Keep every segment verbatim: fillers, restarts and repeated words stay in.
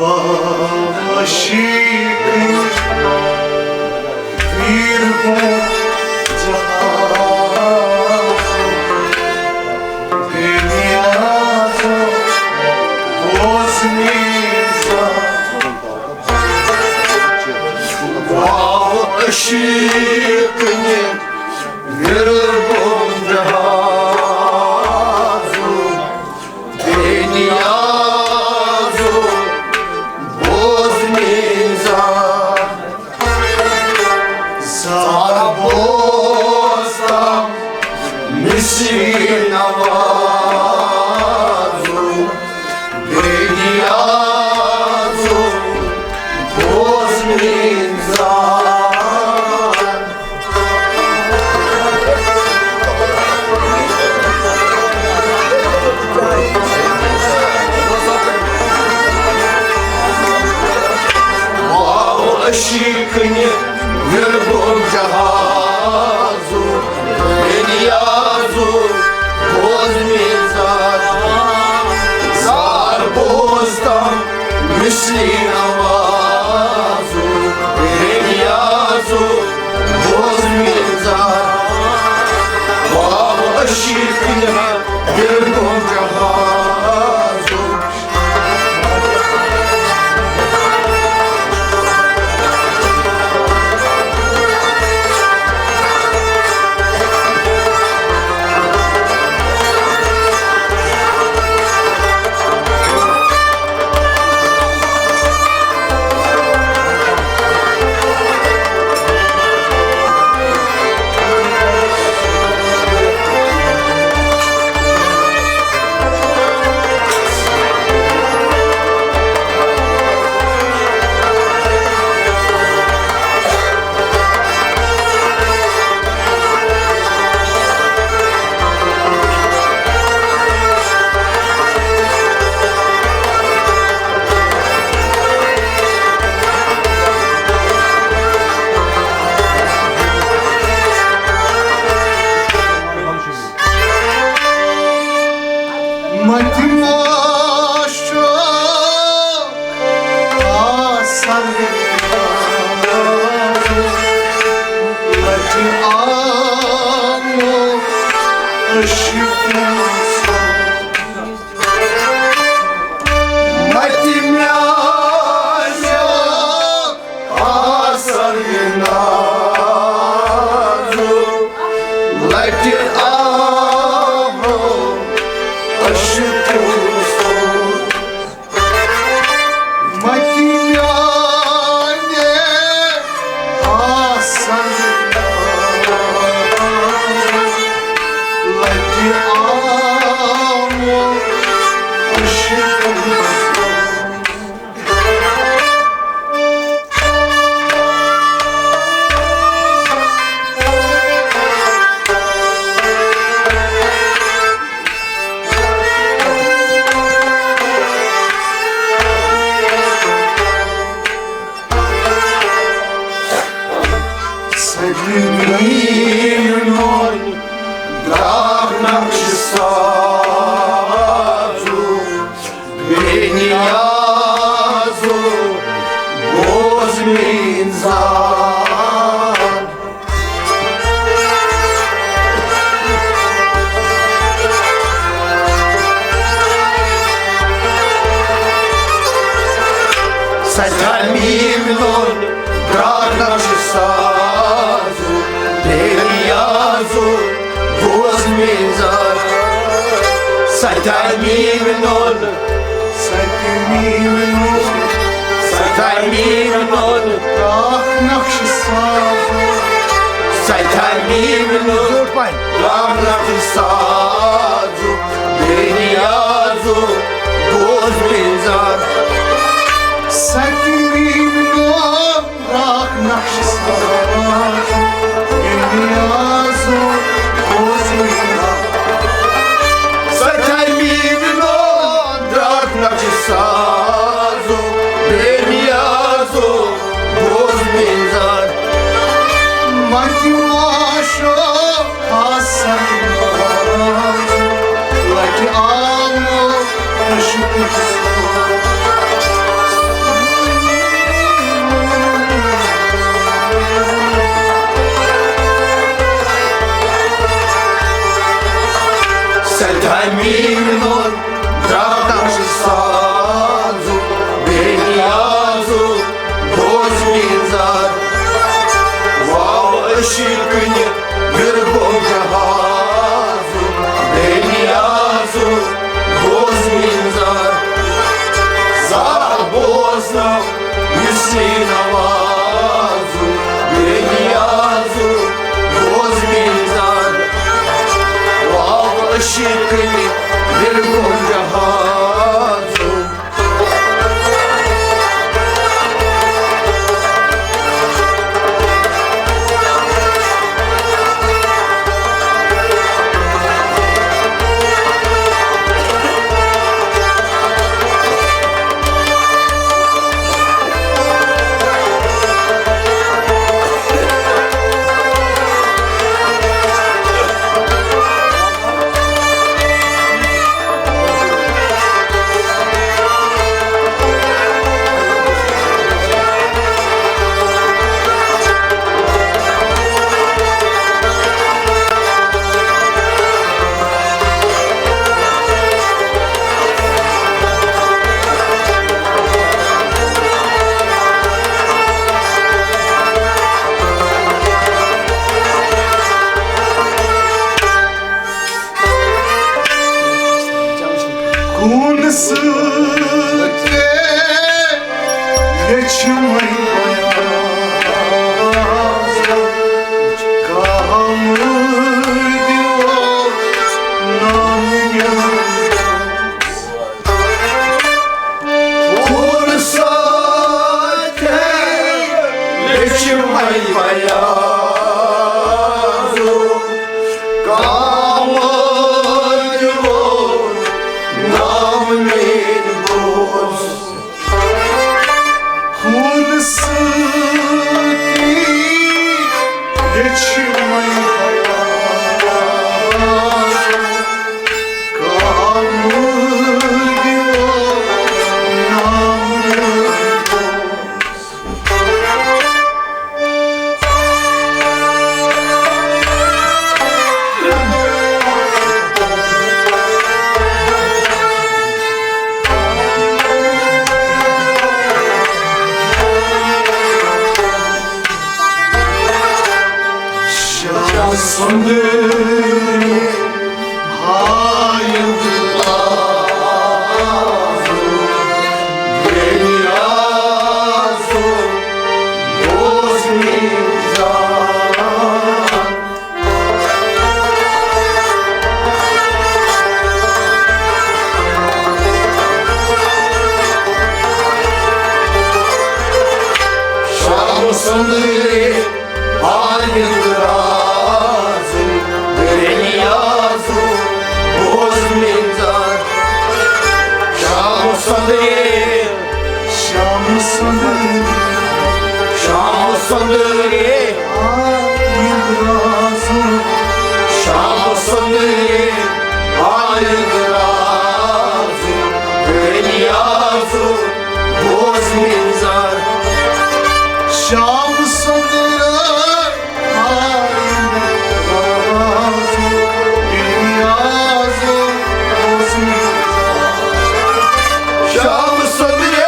عاشق ویر گو جہاز، بے نیاز بوز میزان۔ واو عشیق نے ویر گو جہاز، بے نیاز بوز میزان۔ سربوزتم مسکین آواز، بے نیاز بوز میزان۔ واو عشیق نے ویر گو جہاز، بے نیاز بوز میزان۔ سربوزتم مسکین آواز، بے نیاز بوز میزان۔ واو عشیق نے ویر گو جہاز۔ متہِ ماشو آسر لٹہِ آمو عشقو۔ متہِ ماشو آسر نازو لٹہِ آمو عشقو۔ متہِ میانہِ آسن لٹہِ آمو عشقو۔ سجنی میون دراو نقش سازو، بے نیازو، بوز میٲنۍ زار۔ سجا میون دراو نقش سازو، بے نیازو، بوز میٲنۍ زار۔ سجا میون، سجا میون، سجا میون، دراو نقش سازو۔ سجا میون، دراو نقش سازو، بے نیازو، بوز میٲنۍ زار۔ سجا میون، دراو نقش سازو، بے نیازو، بوز میٲنۍ زار۔ سجا میون، دراو نقش سازو، بے نیازو، بوز میٲنۍ زار۔ متہِ ماشو آسن لٹہِ آمو نوازُن، بے نیازُن، بوز میٲنۍ زار۔ واو عشقٕنۍ دِلبُر جہازُن۔ کُن سۭتۍ ہیٚچھ وۄنۍ بیاض، کامہٕ دِوان نام نیوٗ۔ کُن سۭتۍ ہیٚچھ وۄنۍ بیاض، کامہٕ دِوان نام نیوٗ۔ کُن سۭتۍ ہیٚچھ وۄنۍ بیاض، کامہٕ دِوان نام نیوٗ۔ شمس سُنٛد ہاے شمس سُنٛد ہاے رازُن، بے نیازُن، بوز میٲنۍ زار۔ شمس سُنٛد، شمس سُنٛد، شمس سُنٛد ہاے رازُن، شمس سُنٛد ہاے رازُن، بے نیازُن، بوز میٲنۍ زار۔ شمس سُنٛد شمس سُنٛد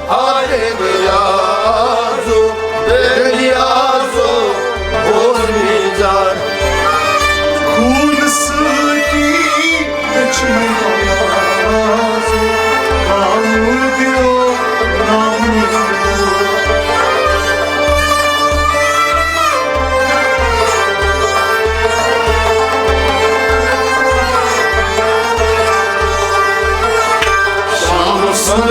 ہاے رازُن، بے نیازُن، بوز میٲنۍ زار۔ خوٗنہٕ سۭتی ہیٚچھ مےٚ نماز، محمودیو نام۔ شمس سُنٛد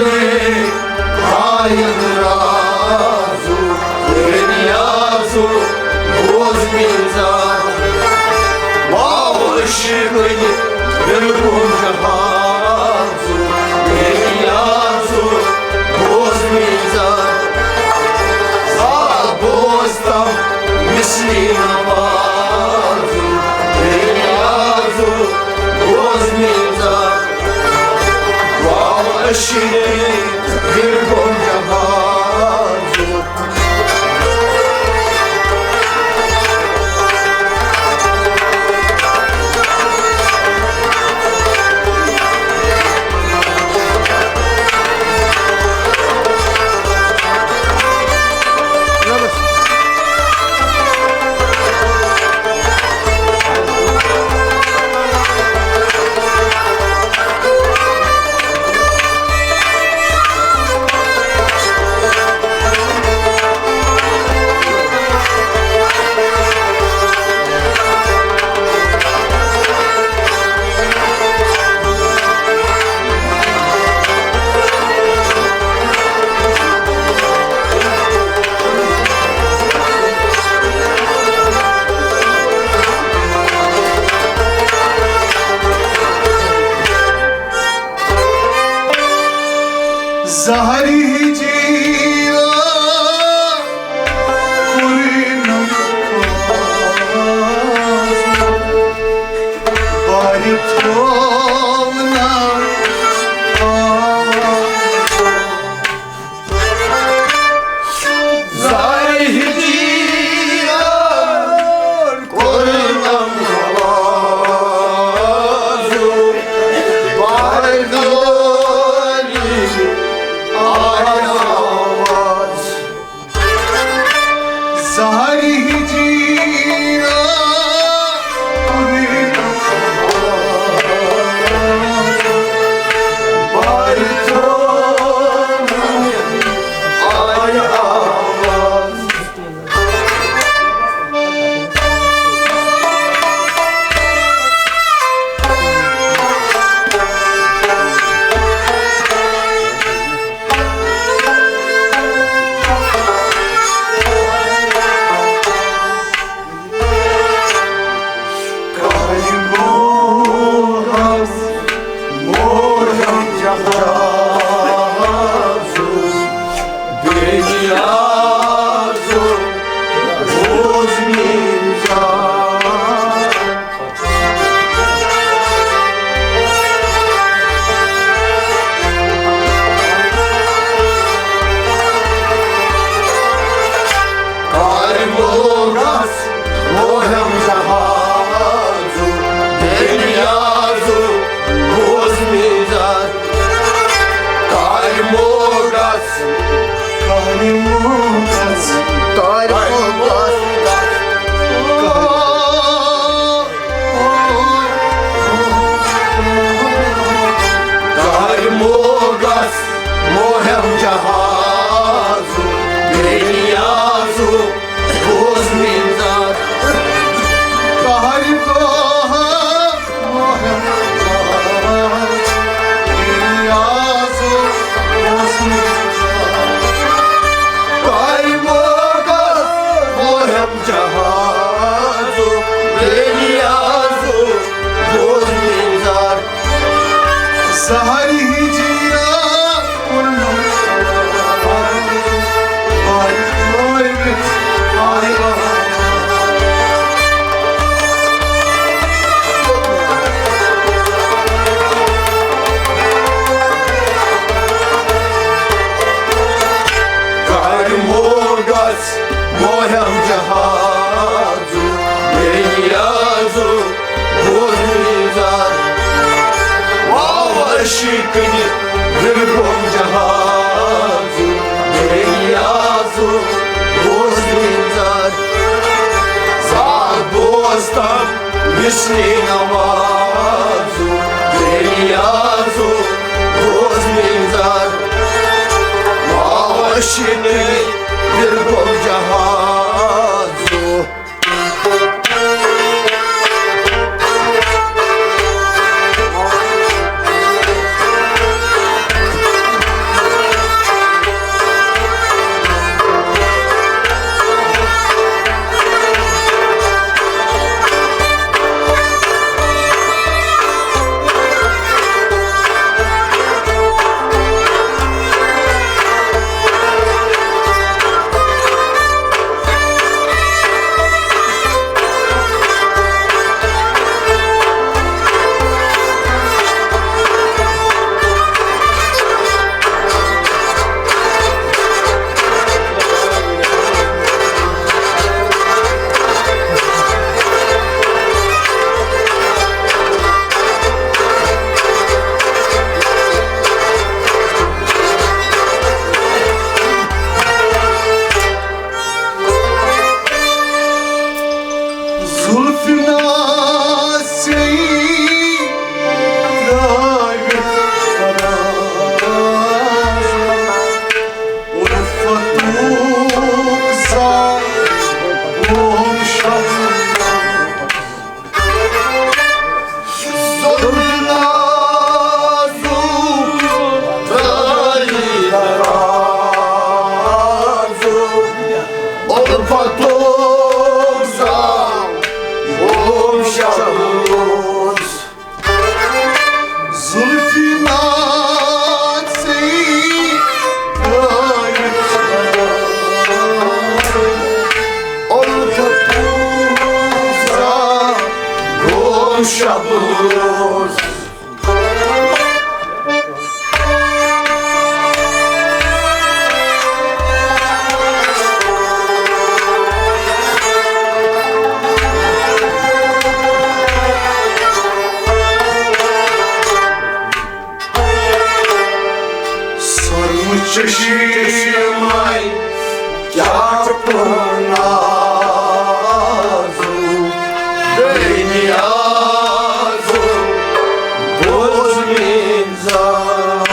ہاے رازُن، بے نیازُن، بوز میٲنۍ زار۔ واو عشقٕنۍ دِلبُر جہازُن، بے نیازُن، بوز میٲنۍ زار۔ آ بوز تم مثلی نوازُن، بے نیازُن، بوز میٲنۍ زار۔ واو عشقٕنۍ دِلبُر جہازُن۔ شبوس۔ سرمہٕ چشمے کیٛاہ پرنازو، بے نیازو، بوز میٲنۍ زار۔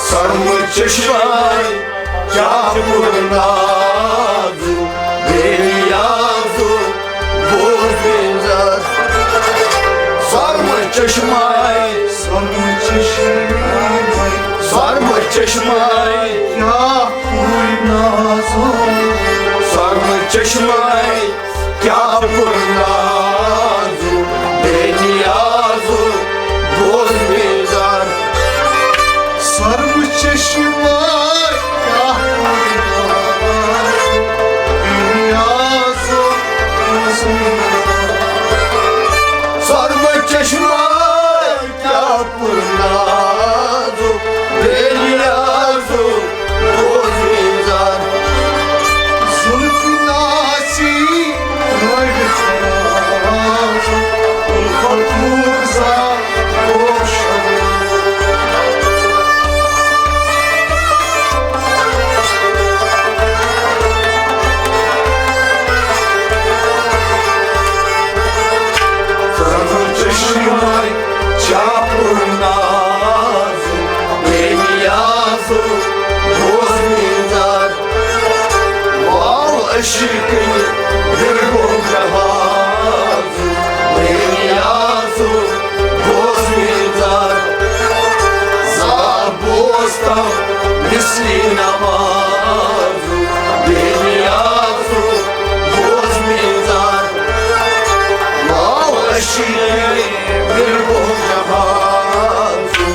سرمہٕ چشمے کیٛاہ پرنازو، بے نیازو، بوز میٲنۍ زار۔ سرمہٕ چشمے، سرمہٕ چشمے، سرمہٕ چشمے کیٛاہ پرنازو، سرمہٕ چشمے کیٛاہ پرنازو، بے نیازو، بوز میٲنۍ زار۔ سرمہٕ چشمے کیٛاہ پرنازو، بے نیازو، بوز میٲنۍ زار۔ سرمہٕ چشمے کیٛاہ پرنازو، بے نیازو، بوز میٲنۍ زار۔ زُلفہٕ ناچی رٲوِتھ رازو، اُلفتُک زال پوشان۔ سرمہٕ چشمے کیٛاہ پرنازو، بے نیازو، بوز میٲنۍ زار۔ واو عشقٕے وِرگو جہازو، بے نیازو، بوز میٲنۍ زار۔ زا بوزتم مثلی نمازو، بے نیازو، بوز میٲنۍ زار۔ واو عشقٕے وِرگو جہازو۔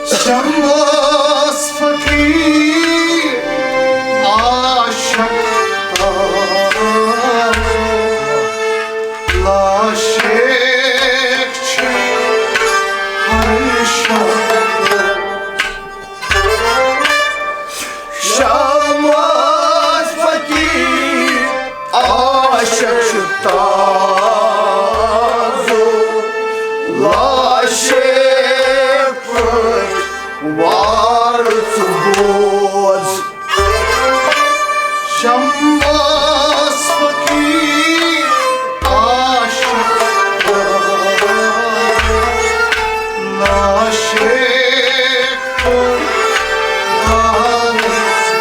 شمس فقیر عاشق تازو، لاشیک چھ ہر شب۔ شمس فقیر عاشق تازو، لاشیک پٲٹھۍ وار ژٕ بوز۔ شمس فقیر عاشق لاشیک پٲٹھۍ وار ژٕ بوز۔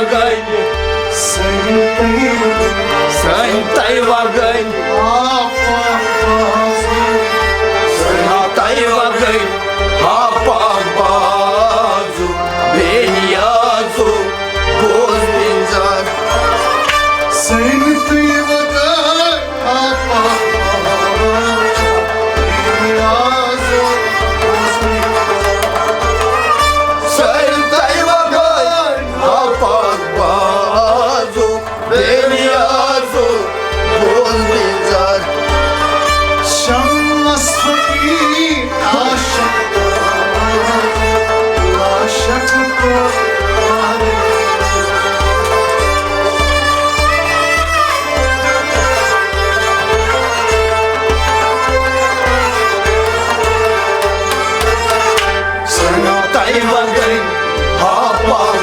گٔے سٲنۍ تَے وَگٔے، سٲنۍ تَے وَگٔے، آ، پا، پا، سٲنۍ تَے وَگٔے، آ، پا، بازو، بے نیازو، بوز بِنزار۔ سٲنۍ تَے وَگٔے، آ، پا، بازو، بوز بِنزار۔ سٲنۍ تَے وَگٔے، آ، پا، بازو، بے نیازو، بوز بِنزار۔ شمس فقیر عاشق، عاشق تو۔ سٲنۍ تَے وَگٔے، ہا پا